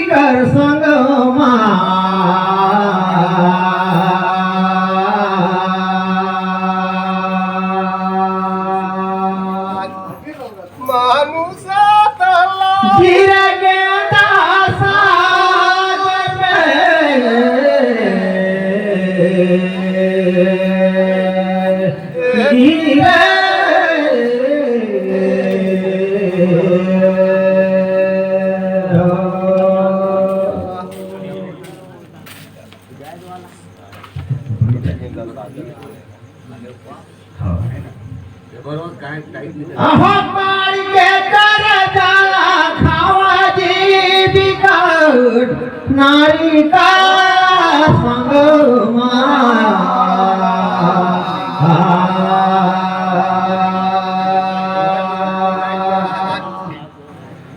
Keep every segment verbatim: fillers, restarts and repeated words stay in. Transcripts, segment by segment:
कर संग मा। मानुष तला गिर गेंदा सागर में। गिरे। अहो मारी के कर जाला खावा जी बिकट नारी का संग मा।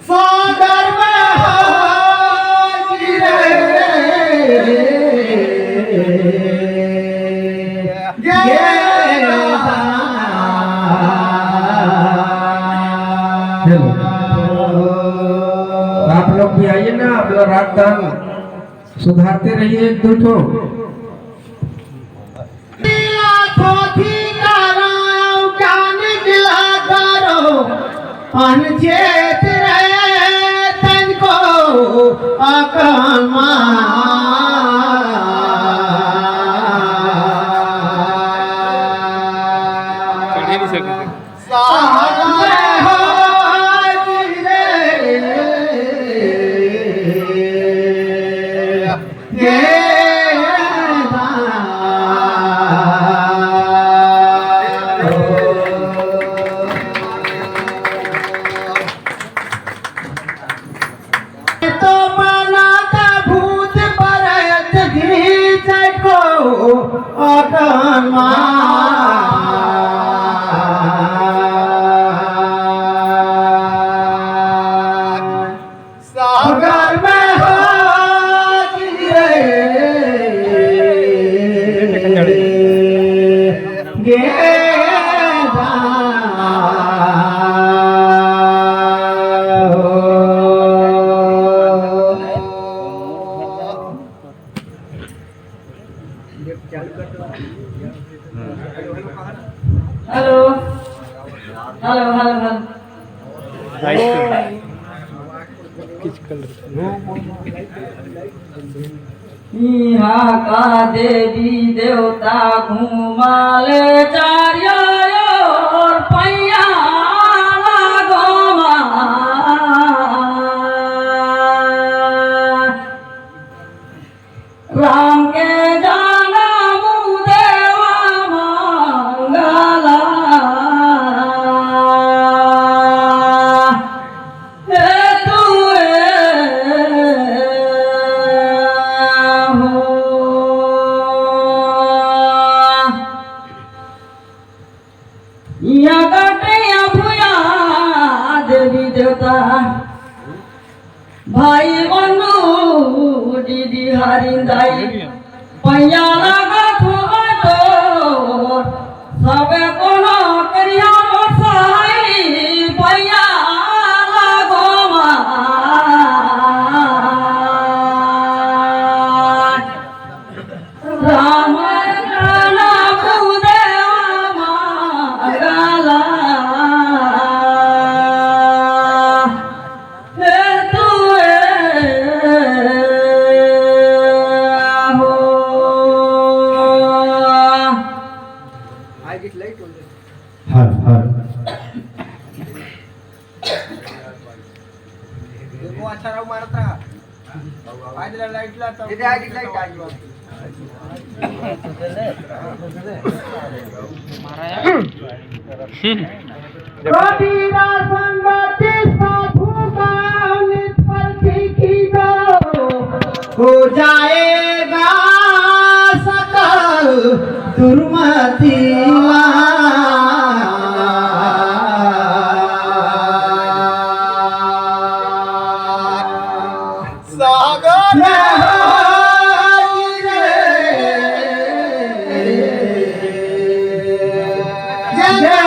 सागर में हो गिरे। ये आप लोग भी आइए ना, अपना राग तान सुधारते रहिए एक दो ठो। निकला थोथी करो, क्या निकला करो, अनचेत रहे तनको अकमा। तो मनाता भूत परत घीच को अगमा। सागर में हो गिरे। गेदा। Hello, hello, hello, hello. इहाँ का देवी देवता घूमाले चारियो ओर पैया लागो मा। राम के जाना मुदेवा मंगला। हे तू ए हो। इहाँ कटे भुया देवी देवता, भाई बंधु दीदी हरिंदाई, पैया लागत हो तो सबे कोनो करिया मोसाई, पैया लागो मा। राम राम देवा मंगला। हे तू ए हो। हर हर। देखो, अच्छा रहो, मारता। आज ला लाइट ला, तब इधर आज लाइट आ गई। कबीरा संगति साधु का नित परखी कीजो, हो जाएगा सकल दुर्मति ला। सागर में हो गिरे। जय जय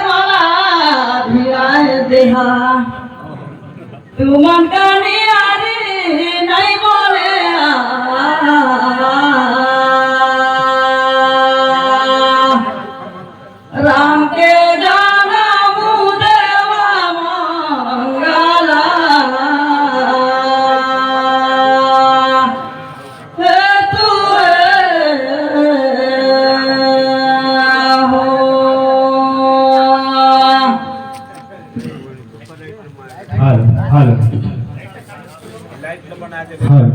वाला भिड़ाए देहा, तुमन का नियारी नहीं बोले आ। राम के जनम देवा मंगला। हे तू हे हो। Hello, hello. हेलो।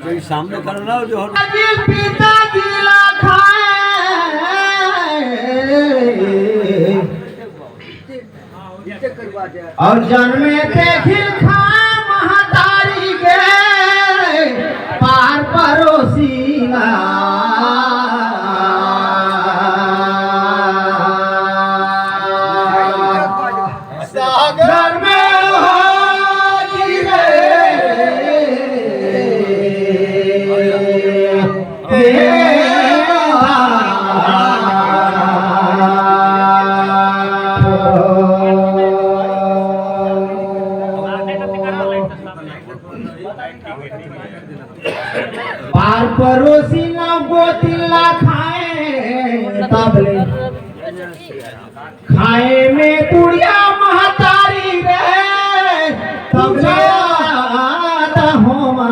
जो सामने कर रहा हो, जो पिता जी ला खाए। अउ जनमे देखिन खाए महतारी के पार परोसी ला। सागर में हो गिरे। पार परोसी ना गोतिला खाए तबले। खाए में पुड़िया महतारी रे, तब जात होमा।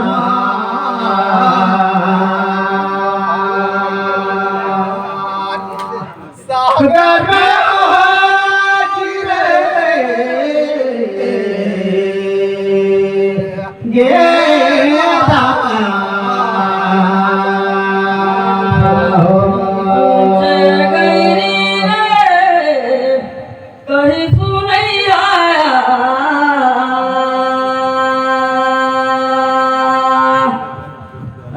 सागर में आज रे, गे दादा। कहीं सुनैया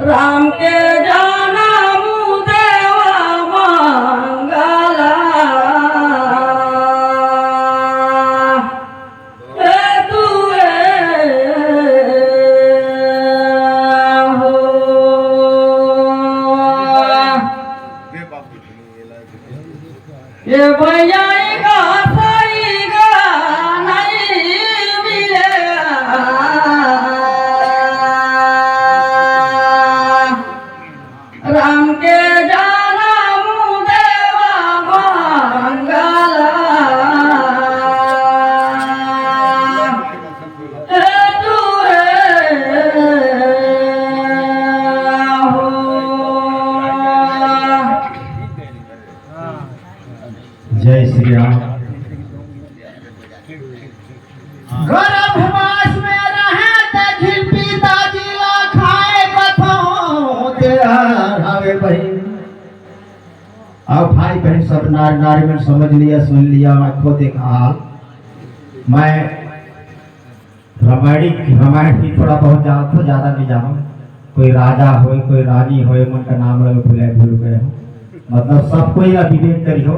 राम के जनम देवा मंगला। हे तू हे हो। ये भैया का सही गा नहीं मिले। राम के जनम देवा मंगला। हे तू हे हो। जय श्री राम। गर्भवास में रहे देखिन पिताजी ला खाए कथों ते हर हवे बहिन। अब भाई बहन सब नारी नारी मन समझ लिया, सुन लिया, आंखों देखा हाल। मैं रामायणी, रामायण भी थोड़ा बहुत जानत हो, ज्यादा नहीं जानो। कोई राजा होय, कोई रानी होय, मन का नाम लगे भूले, भूल गए हो। मतलब सब कोई ला विवेक करी हो।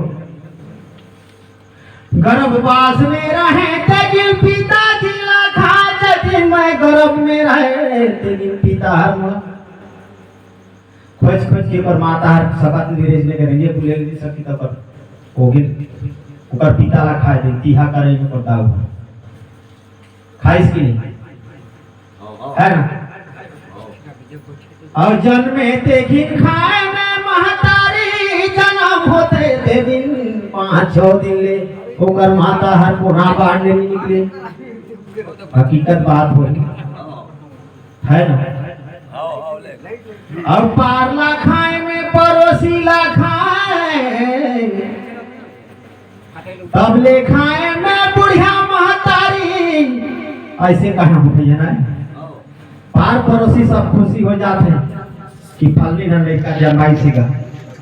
गर्भवास में रहे ते गिल पिताजी ला खा, जतिन मैं गर्भ में रहे ते गिल पिता हर मोला खोज खोज के ओकर माता हर सकत नहीं रहिस, लेकिन रंगे बुले नहीं सकी त ओकर ओगिल ओकर पिता ला खाए दे, तिहा करे ओकर दाऊ हर। खाइस कि नहीं? है ना? और जन्मे देखिन खाए में महतारी, जन्म होते ते दिन पाँच छह दिन ले ओकर माता हर कोना बाहर ले नहीं निकले। हकीकत बात हो, है ना? और पारला खाए में परोसीला खाए, तब ले खाए में बुढ़िया महतारी। ऐसे कहा हो भैया ना, पार परोसी सब खुशी हो जाते हैं कि फलनी ना लड़का जमाई सीगा।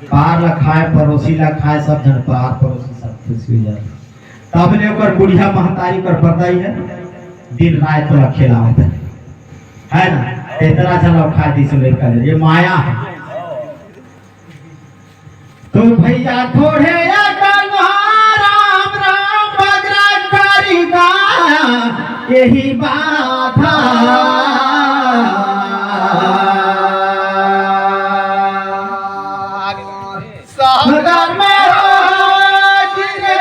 पारला खाए, परोसीला खाए, सब जन पार परोसी सब खुशी हो जाते हैं। तब ले ओकर बुढ़िया महतारी कर बताई है, दिन रात तोला खिलावत है, है ना? इतना चलो खा दी से लड़का ले, ये माया है। तो भैया थोड़े अकन राम राम बगरा करिका, यही बात है। घर में हो जी रे,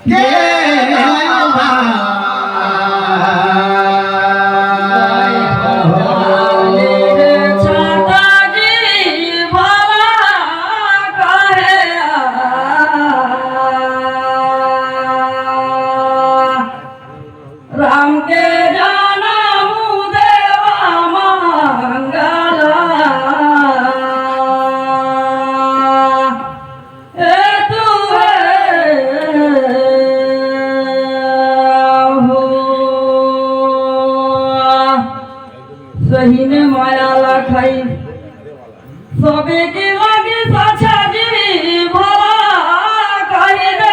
ये राम के जनम देवा मंगला। ए तू हे हो। सही में माया ला खाई, सबे के लागे साचा जी भला कहि दे।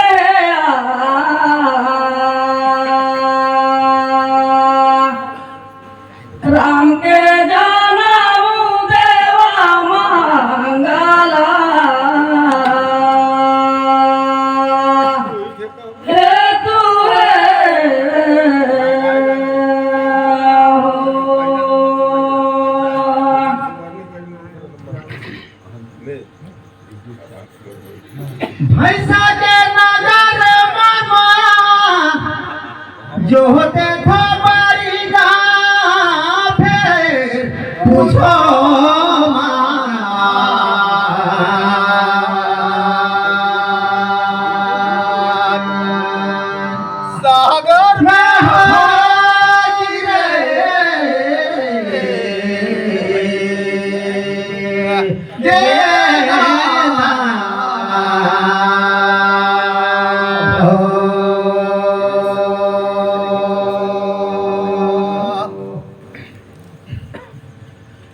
राम के जनम देवा मंगला। हे तू हे हो। भैंसा के नजर में माया, जो होते खबरिया, फिर पूछो माँ। सागर में हो जी रे।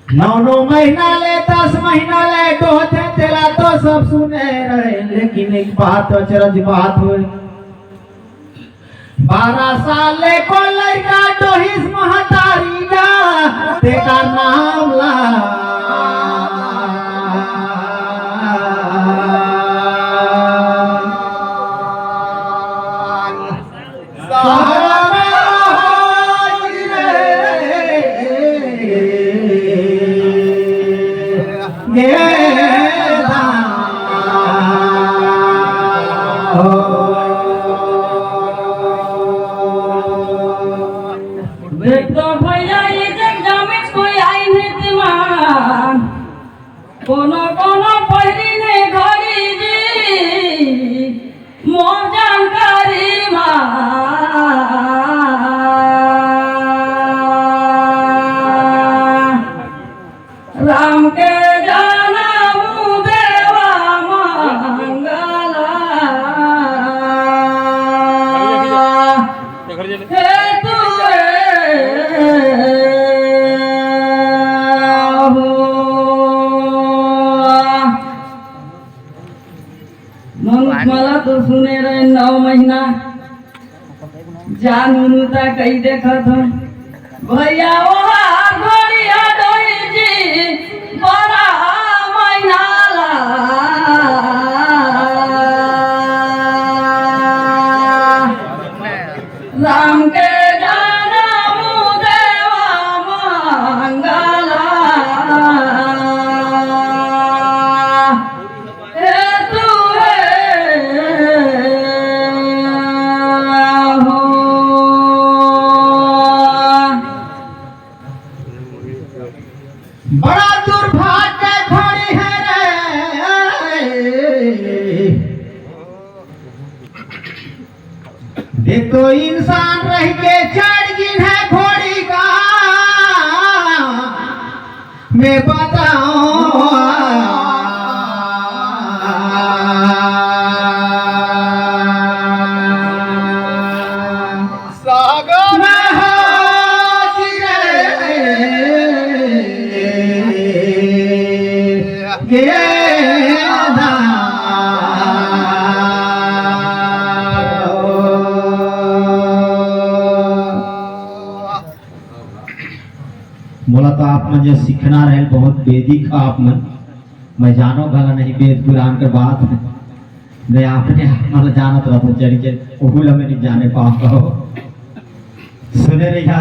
नौ नौ महीना ले, दस महीना ले डोहथे, तेला तो सब सुने रहे, लेकिन एक बात अचरज बात होय, बारह साल ले कोई लड़का डोहिस महतारी ला, तेकर नाम ला सहारा में हो जी रे। ये दान हो। देख तो भैया, ये जग जामे कोई आई नहीं दीवान। कोनो कोनो पहिरी ने घड़ी जी, मोर जानकारी मा। राम के जनम देवा मंगला। हे तू हो। मन मला तो सुने रहे नौ महीना, जान मुनु ता कई देखत हो। भैया ओहा घोड़िया डोही जी, बारह महीना ला। राम के जनम देवा मंगला। हे तू हे हो। बड़ा दुर्भाग्य घड़ी हे रे। देखो इंसान रहिके चढ़ गिन हे घोड़ी का, मैं बताऊं। सागर में हो जी रे। ये दान। मोला तो आप मन जो सीखना रहे, बहुत बेदिक आप मन। मैं जानो घला नहीं वेद पुराण के बात। मैं अपने आप मन जानत रहत चली के, ओहू ला मैं नहीं जाने पाता हो। सुने रहिया।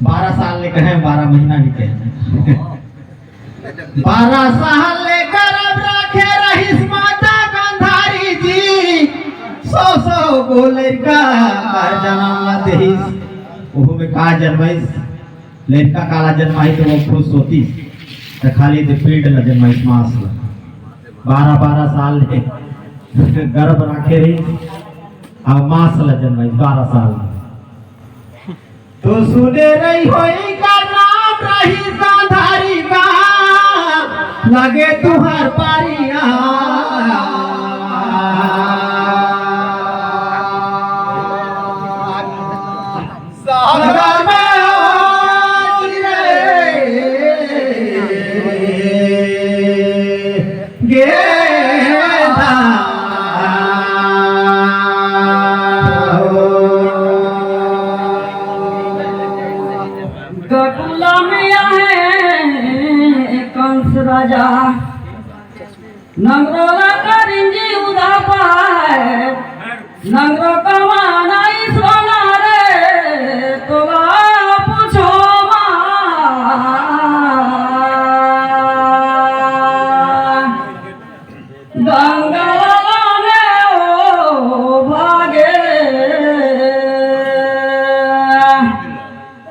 बारह साल ले कहे, बारह महीना नहीं कहे। बारह साल ले गरभ राखे रहिस माता गांधारी जी, सौ सौ गो लइका जनम ला देहिस। ओहू में का जनमाइस? लइका काला जनमाही तो वो खुश होतिस, त खाली दे पेट ला जनमाइस, मांस ला। बारह बारह साल ले गरभ राखे रहिस, अउ मांस ला जनमाइस बारह साल ले। तो सुने रही होई का नाम रही गांधारी का, लगे तुहर परिया। सागर में होई रे गेंदा। गकुला में आहे कंस राजा, नंगरोला करिंजी उदापाय, नंगरो कमाना इसरो ना रे, तोला पूछो मा। गंगा लाला ने ओ भागे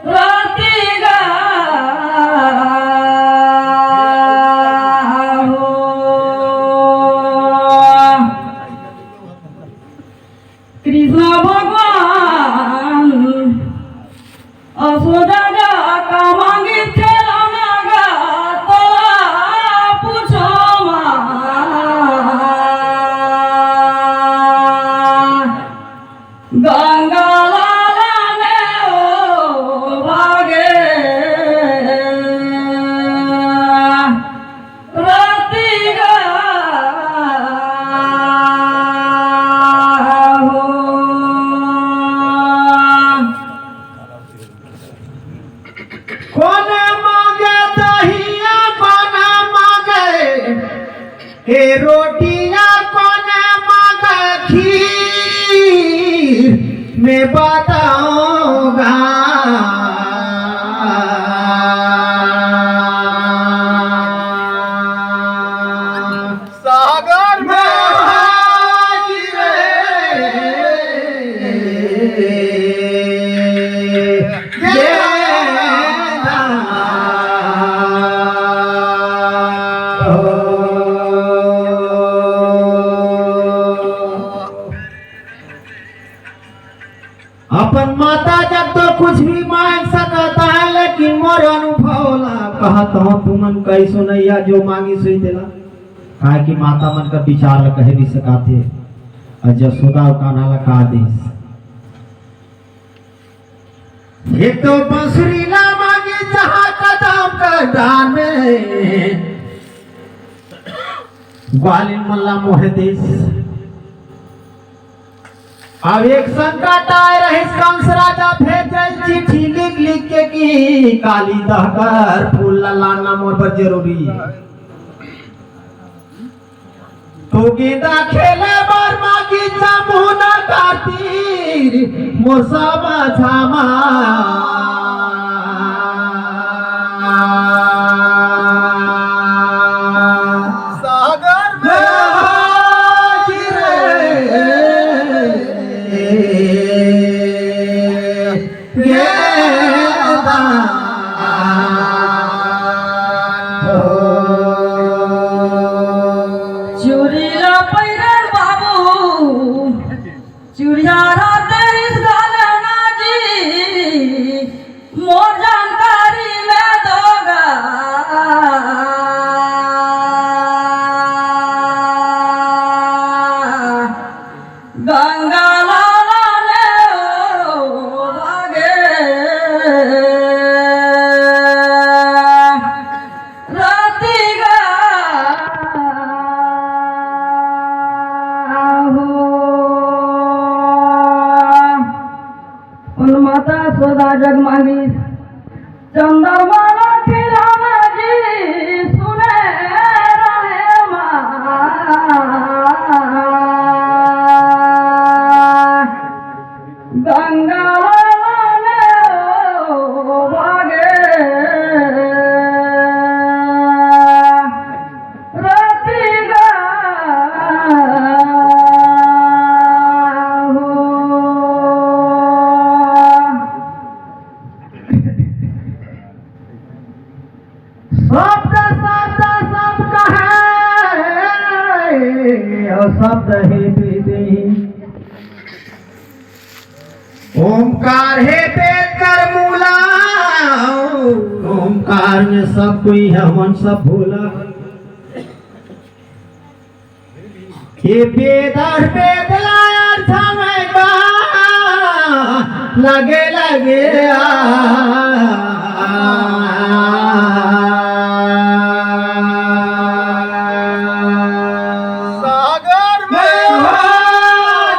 रतिगा हो। कृष्ण भगवान असो राजा का मांगी तेरा नागा तोला पूछो मा। गंगा लाला ने ओ भागे रतिगा हो। कोन मांगे दहिया, कोन मांगे ए रोटिया, कोन मांगे खीर, मैं बताऊंगा। सागर में हाजिर गेंदा। अपन माता जब तो कुछ भी मांग सकता है, लेकिन मोर अनुभव ला कहत हूँ, तुमन कइसो नइया जो मांगी सोई देला। काहे कि माता मन का विचार ला कहे भी सकाथे। अउ जसोदा अउ कान्हा ला का दिस? एक तो बंसुरी ला मांगी जहाँ कदम कदम में, ग्वालिन मन ला मोहे दिस। अब एक संकट आए रहिस, कंस राजा भेजे चिट्ठी लिख लिख के कि काली दहकर फूल ला लाना मोर बर जरूरी। तो गेंदा खेले बर मांगी जमुना का तीर मोर समझा मा। सागर में हाजिर गेंदा। चूड़ी ला पहिरन बाबू, चूड़िया राते इस गालना जी, मोर जानकारी में दोगा। गंगा लाला ने ओ भागे रतिगा हो। उन माता सोदा जग मांगी चंद्रमा ला खिलाना जी सुने रहे माँ। गंगा लाला ने ओ शब्द, शब्द, शब्द है, और शब्द ही विधि। ओमकार हे वेद कर मूला, ओमकार में सब कोई हमन सब भोला। ये वेद और वेद ला अर्थ में का लगे लगे आ। सागर में हो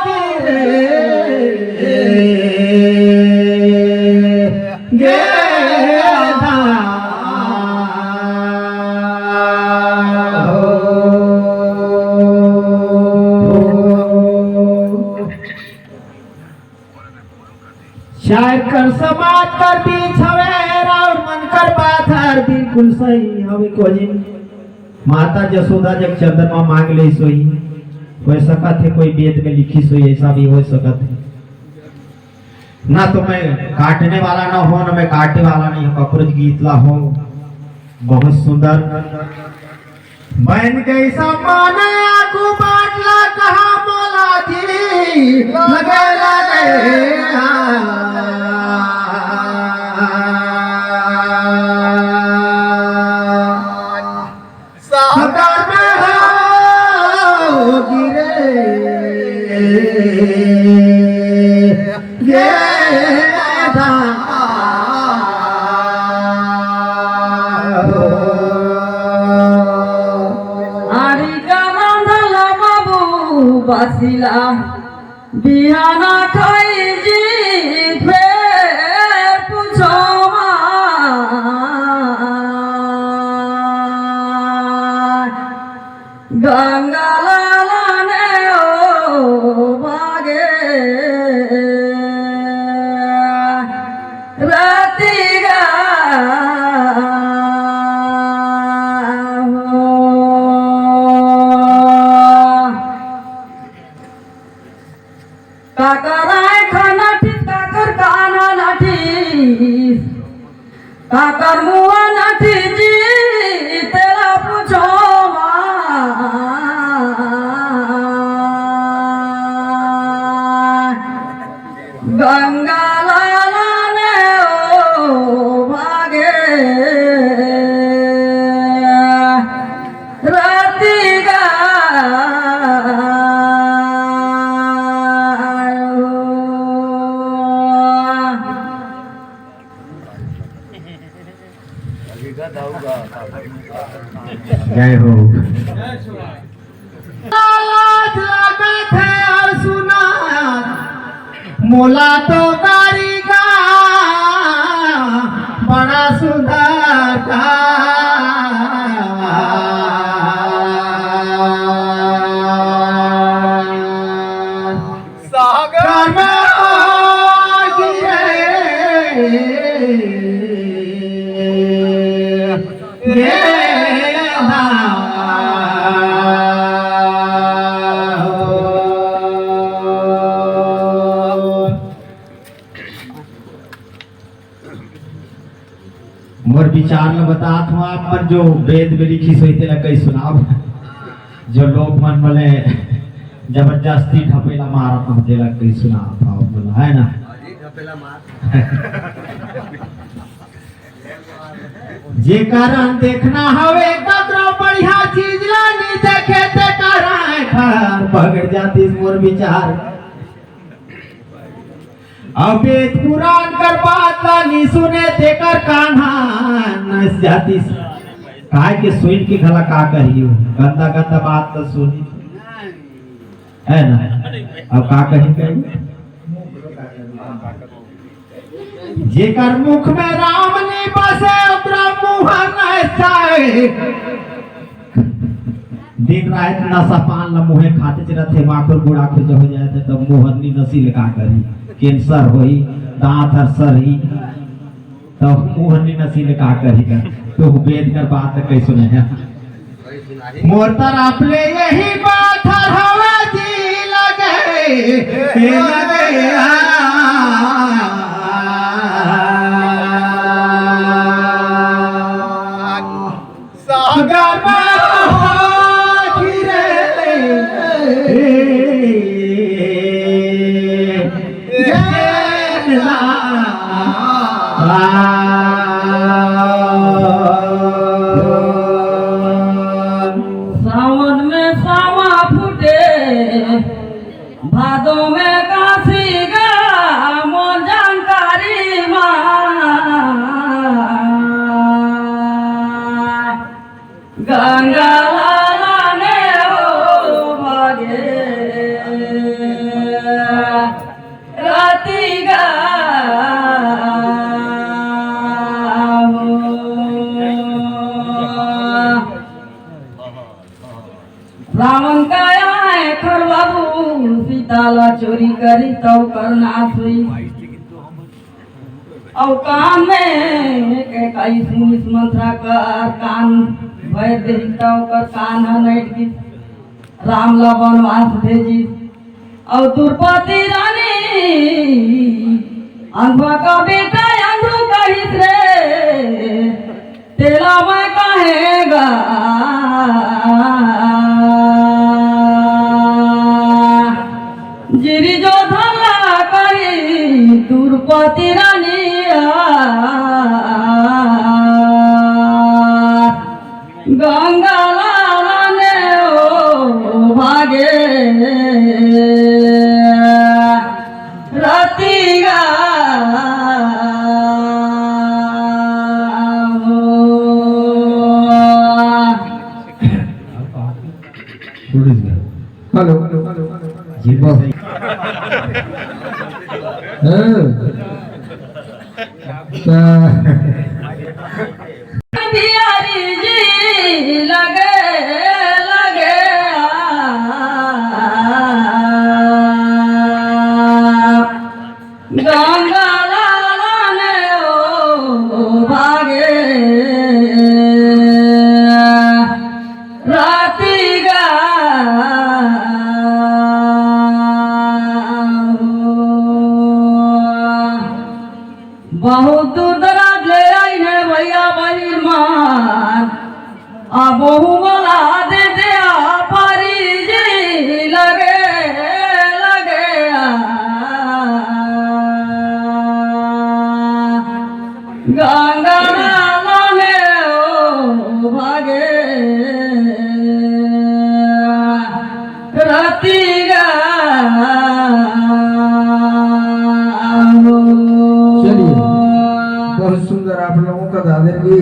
गिरे गे दा हो। शायर कर समाज कर बीच हवे, राउर मन कर बात हर बिल्कुल सही हवे। कोई माता जसोदा जग चंद्रमा मांग ले सोई, हो सकत हे कोई वेद में लिखी सोई, ऐसा भी हो सकत हे। ना तो मैं काटने वाला ना हो, ना मैं काटे वाला नहीं हूँ, ककरोच गीत ला हो। बहुत सुंदर। बन गई समान आगू बाटला कहा मोला जी, लगे लगे। सागर में हो गिरे गे दा हो। आरी का रांधल बाबू बासिला बिहाना खाई जी फेर पूछो माँ। गंगा लाला ने ओ भागे रतिगा हो। काकर आँख नठिस, काकर कान नठिस, काकर मुँह नठिस जी, तेला पूछो माँ। गंगा लाला ने ओ भागे रतिगा जय हो। लाज लागत हे अउ सुना, मोला तो गारी गा बड़ा सुंदर का। सागर में हो गिरे गे दा हो। मोर विचार ल बतात हूँ, आप मन जो वेद में लिखिस होही तेला कई सुनाव, जो लोग मन मले जबरदस्ती ढपेला मारत हों, तेला कई सुनाव आप मन, है ना? जेकर अनदेखना हवे ककरो बढ़िया चीज ला नी देखे, तेकर आँख हर बगड़ जातिस मोर विचार। अउ वेद पुराण कर बात ला नी सुने, तेकर कान ह नस जातिस। काय के सुन के घला का कही हो, गंदा गंदा बात ला सुनी, है ना? अब का कही, कही? जेकर मुख में राम नी बसे, ओकरा मुँह नस जाए। दिन रात नशा पान ल मुँहे खातेच रथे, माखुर गुड़ाखुर जो हो जाए थे, तब मुँह हर नी नसी ले का करी, कैंसर होही, दांत हर सरही, तब मुँह हर नी नसी ले का करी का। तो वेद कर बात कई सुने हे। मोर तरफ ले यही बात हर हवा जी लगे, लगे आ। गंगा लाला ने ओ भागे रतिगा हो। रावण काया है खर बाबू, सीता ला चोरी करी तौ कर नाश हुई। अउ कान में के काई सुनिस मंथरा कर कान भर देही तौ कर कान ह नइट गिस। राम ला वनवास भेजिस। अउ द्रौपदी रानी अंधवा का बेटा अंधू कहिस रे, तेला मैं कहेगा जिरी जो धला कही द्रौपदी रानी आ। गंगा लाला ने ओ भागे रतिया हो। हेलो। जी बस। हाँ। बिहारी जी लगे लगे आ। गंगा लाला ने ओ भागे रतिया हो। बहुत दूर दराज ले आइन हे भैया बहिन मन। अब ओहू मन ला दे दे आ पारी जी लगे लगे आ। गंगा लाला ने ओ भागे रतिया हो। चलिए, बहुत सुंदर आप लोगों का दादर भी।